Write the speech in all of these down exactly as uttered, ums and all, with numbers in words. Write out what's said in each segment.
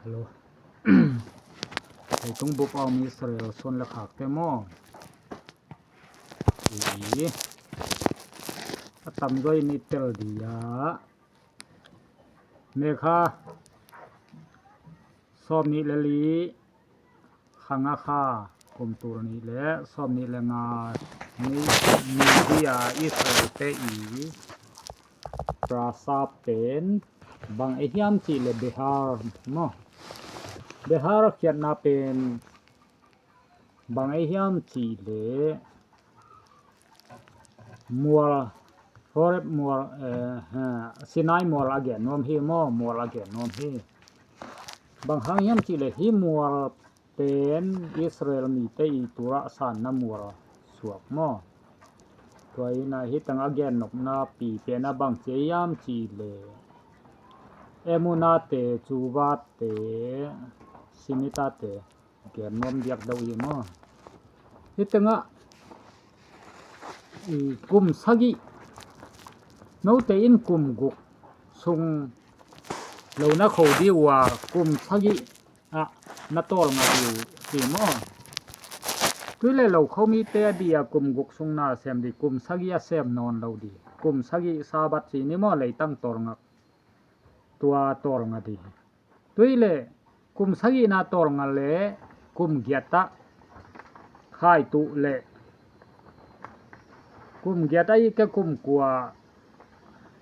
Hello. Leitung bup a om Israel suan le khakte maw? I, a tamzaw in i tel dih a, May kha sawm nih le li, kha nga kha, kum tul nih le sawm nih le nga ni, ni hi a, Israel te i prasa pen bang ei hiam cih le Behar maw? Behar khiatna pen bang ei hiam cih le mual, Horeb mual, eh, ha, Sinai mual a gen nuam hi maw? Mual a gen nuam hi. Bang hang hiam cih le hih mual pen Israel mite i Torah sanna mual suak maw? Tua hi a, hih teng a gen nopna pi pen a bang ci hiam cih le Emunah te, Tshuva te, Shemitah te gen nuam diak deuh hi maw? Hih teng ah, i, kum sagih, note in kum guk sung lo na kho dih uh a, kum sagih ah na tawlnga dih uh ci maw? Tuileh lo kho mite a dih a, kum guk sung na sem dih, kum sagih a sem nawn lo dih, kum sagih Sabbath ci ni maw, leitang tawlngak, tua tawlnga dih. Tuileh kum sagihna tawlnga le kum giat ah khai tuh le kum giat ah i ke kum kua,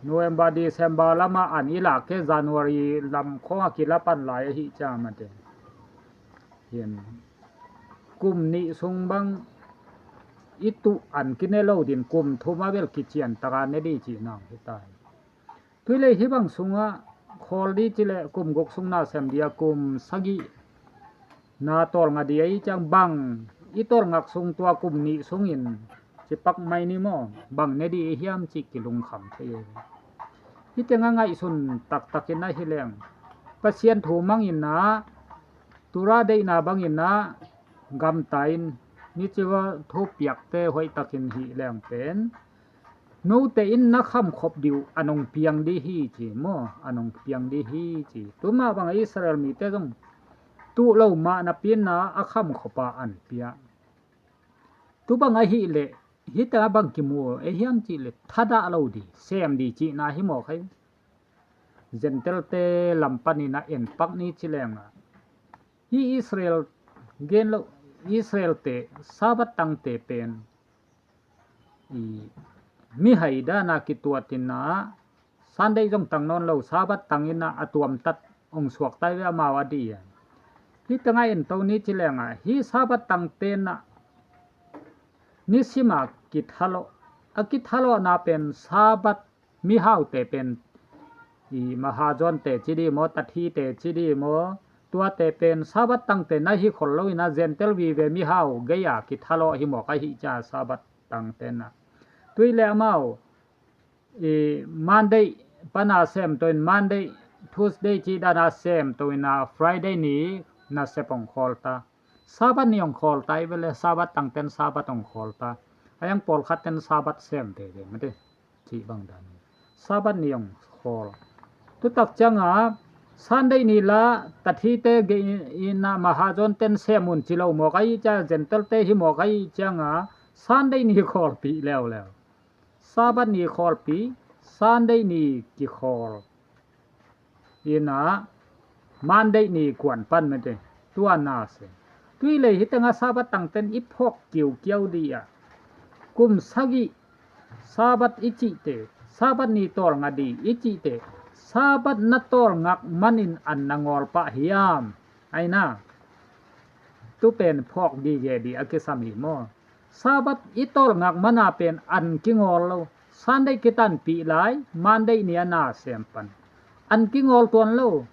November, December lamah an i lak ke, January lam khawng a kila pan lai ahi ciang mate. Hian kum nih sung bang i tuh an kine lo din, kum thum a bel kician taka ne dih cih nang hi ta hi. Tuileh hih bang sungah khawl dih cih leh kum guk sung na sem dih a, kum sagih na tawlnga dih a, i ciang bang i tawlngak sung tua kum nih sungin cipak mai ni maw? Bang ne dih i hiam cih kilungkham thei hi. Hih teng a ngaihsun taktakin ahi leng, Pasian thu mangin a, Torah deihna bangin a gamta in, mitzvah thupiakte hoihtakin hih leng pen note in na khamkhop dih uh a nong piang dih hi ci maw? A nong piang dih hi ci. Tuma bang Israel mite zong tuh lo mah napi in a khamkhop a an pia. Tu bang ahih leh hih teng a bang kimu ei hiam cih leh thadah lo dih, sem dih cihna hi mawk hi. Gentile-te lam panin a en pak ni ci leng a, hih Israel gen lo, Israel-te Sabbath tangte pen i mihai dana kituatin a, Sunday zong tang nawn lo, Sabbath tangin a, a tuamtat hong suakta hi ve amau a dih a. Hih teng a en to ni ci leng a, hih Sabbath tangte in a, nisima kithalawh, a kithalawhna pen Sabbath mihaute pen i Mahajon-te ci dih maw, Tathi-te ci dih maw, tuate pen Sabbath tangte na hi khol lo in a, Gentile vive mihau gei-a kithalawh hi mawk ahi cia, Sabbath tangte in a. Tuileh amau i Monday pana sem to in, Monday, Tuesday cih dana sem to in a, Friday ni nasep hong khawl ta. Sabbath ni hong khawl ta i ve le, Sabbath tangten Sabbath hong khawl ta. A yang pawlkhat ten Sabbath sem veve mate. Cih bang dan hi. Sabbath ni hong khawl. Tutak ciang a, Sunday ni la Tathi-te gei in a, Mahajon ten sem un ci lo mawk ahi cia, Gentile-te hi mawk ahi ciang a, Sunday ni khawlpih leuleu. Sabbath ni khawlpih, Sunday ni kikhawl in a, Monday ni kuan pan mate, tua na sem. Tuileh hih teng a Sabbath tangten i phawk kiukiau dih a, kum sagih Sabbath i cihte, Sabbath ni tawlnga dih i cihte, Sabbath na tawlngak manin an na ngawl pah hiam? Ai na, tu pen phawk gige dih a kisam hi maw? Sabbath i tawlngak mana pen an kingawl lo. Sunday kitanpih lai, Monday ni a na sem pan an kingawl tuan lo.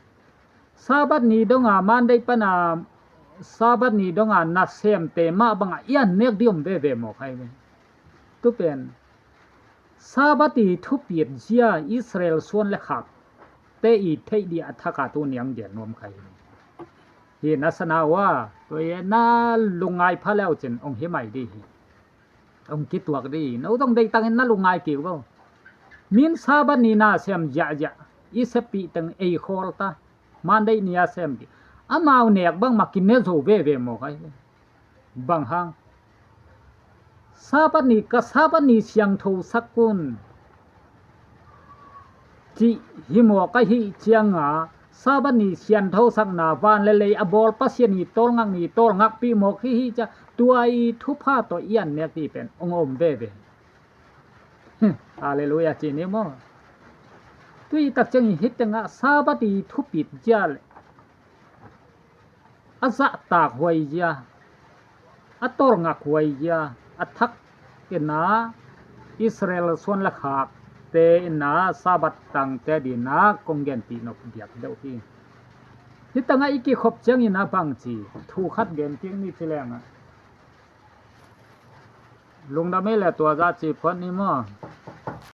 Sabbath ni donga Monday pana Sabbath ni donga nasemte mah banga i an nek dih om veve mawk ahi ve. Tu pen Sabbath i thupiat zia Israel suan le khakte i theih dih a thaka tuni ang gen nuam kha hi. Hi na sana ua, tua i na lungngai pha leu cin ong hi mai dih hi. Ong kituak dih hi. No zong deih tangin na lungngai kik vo. Min Sabbath ni na sem ziahziah i seppih teng ei khawl ta. Monday ni a sem kik. Amau nek bangmah kine zo veve mawk ahi. Bang hang? Sabbath ni, ka Sabbath ni siangthosak un cih hi mawk ahih cianga, Sabbath ni sianthosakna van le lei a bawl Pasian i tawlngak ni tawlngakpih mawk hi hi cia, tua i thupha tawh i an nek ti pen ong om veve. Halleluiah ci ni maw? Tui tak ciang i hih tengah Sabbath i thupit zia le a zahtak huai zia, a tawlngak huai zia, a thak ina Israel suan le khakte ina Sabbath tangte dina kong genpih nop diak deuh hi. Hih tangah i kikhop ciangina bangci thu khat gen kik ni ci lengah, lungdam ei le tua zah ci phuat ni maw?